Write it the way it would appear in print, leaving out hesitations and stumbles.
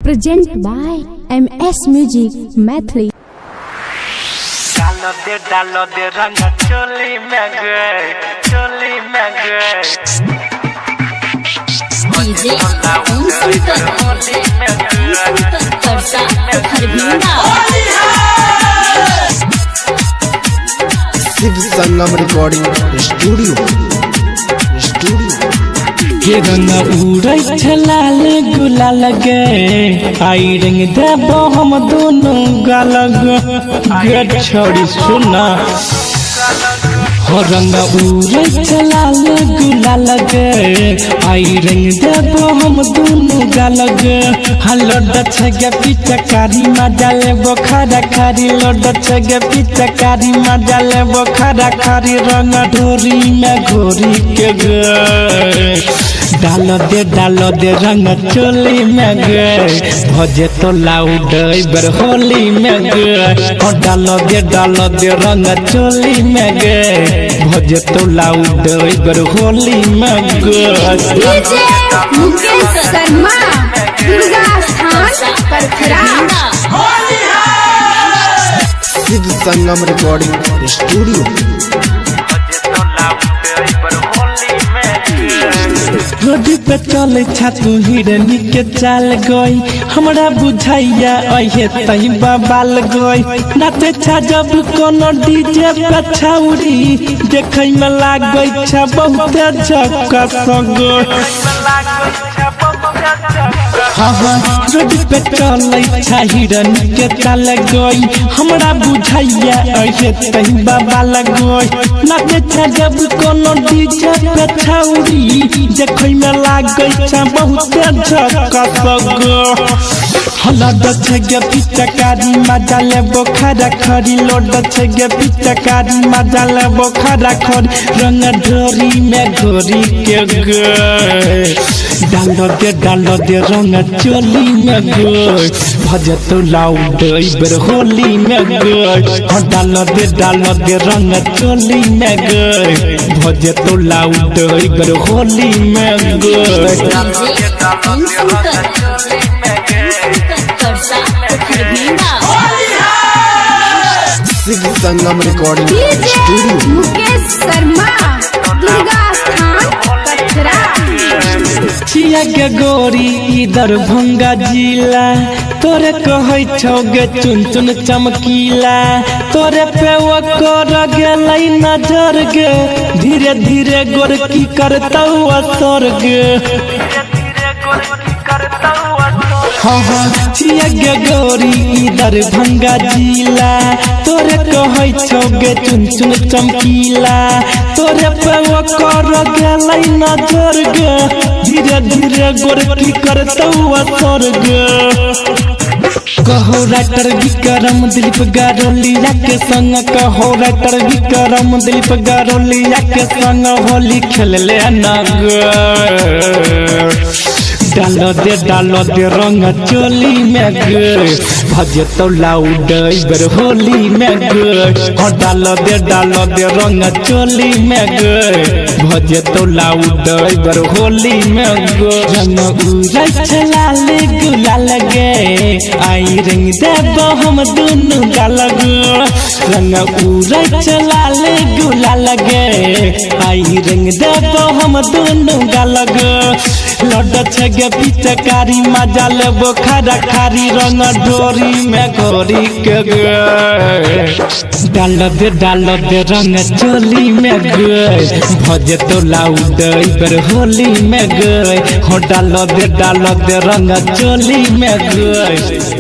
Present by MS Music Maithili. डालो दे रंग चोली में गए, चोली में गए। DJ Om Shankar, Om Shankar Parsa Darbhanga. Shiv Sangam recording studio studio. के रंग उड़ै छै लाल गुलाल गे, आई रंग देबो हम दोनों गाल गे। छोड़ी सुना हो, रंग उड़ै छै लाल गुलाल गे, आई रंग देबो हम दोनों गाल गे। हलो डछ गे पिचकारी मजा लेबो खरा खरी, लो डछ गे पिचकारी मजा लेबो खरा खरी। रंग ढोरी में घोरी के गे, डाल दे रंग चोली में गे। भजे तो लाउड बर होली में गे, ओ डाल दे रंग चोली में गे। भजे तो लाउड बर होली में गे। डीजे मुकेश शर्मा, दुर्गा स्थान परखरा। Shiv Sangam recording studio. Road पे चले छा तू हिरनी के चाल गई, हमरा बुझाइया अहे तही बबाल गई। नाचे छा जब कोनो डीजे पे छाउरी, देखै में लागै छा बहुते झक्का सग। हाँ हाँ, रोड पे चले छा हिरनी के चाल गई, हमरा बुझाइया अहे तही बबाल गई। नाचे छा जब कोनो डीजे पे छाउरी, देखै में लागै छा बहुते झक्का सग। हला छै गे पिचकारी मजा लेबो खरा खरी, लोड छै गे पिचकारी मजा लेबो खरा खरी। रंग ढोरी में घोरी के गे, डाल दे रंग चोली में गे। भजे तो लाउड बर होली में गे, डाल दे रंग चोली में गे। भजे तो लाउड बर होली में गे। DJ Om Shankar, Om Shankar Parsa Darbhanga. Shiv Sangam recording DJ studio. Mukesh Sharma, Durga स्थान पथरा। छिया गे गोरी ई दरभंगा जिला, तोरे कहै छौ गे चुन चुन चमकीला। तोरे पे वो कर गेलै नजर गे, धीरे धीरे गोर की करतौ असर गे। हाँ हाँ, छिया गे गोरी ई दरभंगा जिला, तोरे कहै छौ गे चुन चुन चमकीला। तोरे पे वो कर गेलै नजर गे, धीरे धीरे गोर की करतौ असर गे। कहो राइटर विक्रम दिलीप गारोलिया के संग, कहो राइटर विक्रम दिलीप गारोलिया के संग होली खेलले न गे। डाल दे रंग चोली में गे, भजे तो लाउड बर होली में गे। हो डाल दे रंग चोली में गे, भजे तो लाउड बर होली में गे। रंग उड़ै छै लाल गुलाल गे, आई रंग देबो हम दुनू गाल गे। रंग उड़ै छै लाल गुलाल गे, आई रंग देबो हम दुनू गाल गे। लड छै गे पिचकारी मजा लेबो खरा खरी, रंग डोरी में घोरी के गे। डाल दे रंग चोली में गे, भजे तो लाउड बर होली में गे। हो डाल दे रंग चोली में गे।